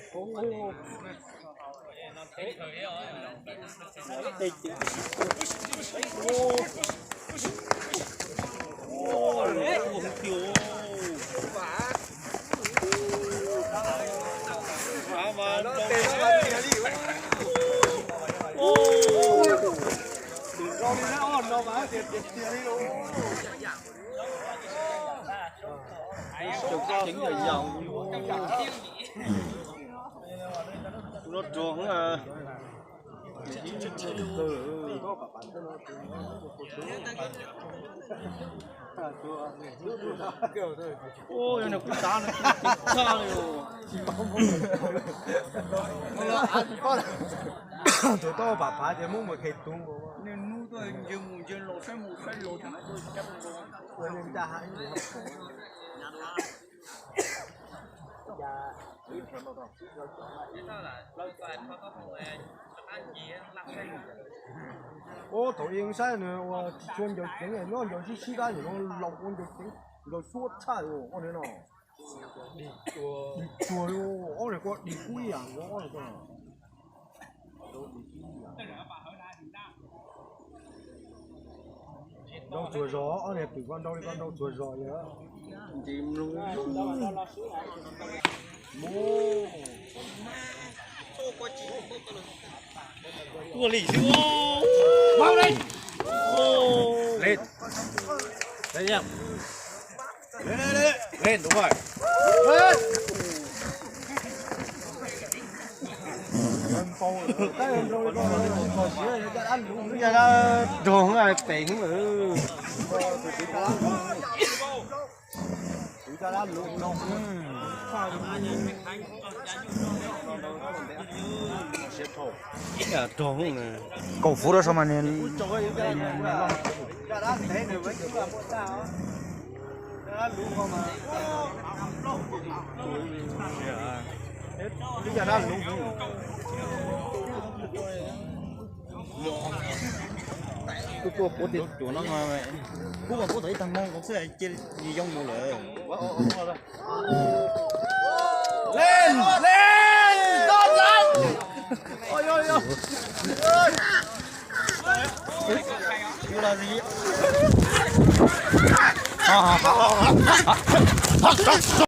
Tus tau pam phav ces muab mus khe tus. Ua thaum ub saib nws ua tsis tshua ncaws ceev, nyob ncaws sib sib dab, nim no laus ua ncaws ceev, ncaws suab tshaj ua no. Dig tsuag li, ob niag ko dig kub ib yam nkaus. Nrau txuas zos, ob niag twm ko nrau li ko nrau txuas zos yom. Tuaj li xwb. Lên. Lên nha. Lên, lên, lên, đúng rồi. Rog pem lawm. Rog, kaum fuv rau saum mas nws. Kuv tuaj puav tim cuav no, kuv mas puav tau ib tag hmo xwb ces nws yoo mus lawm. Lên, lên, lên.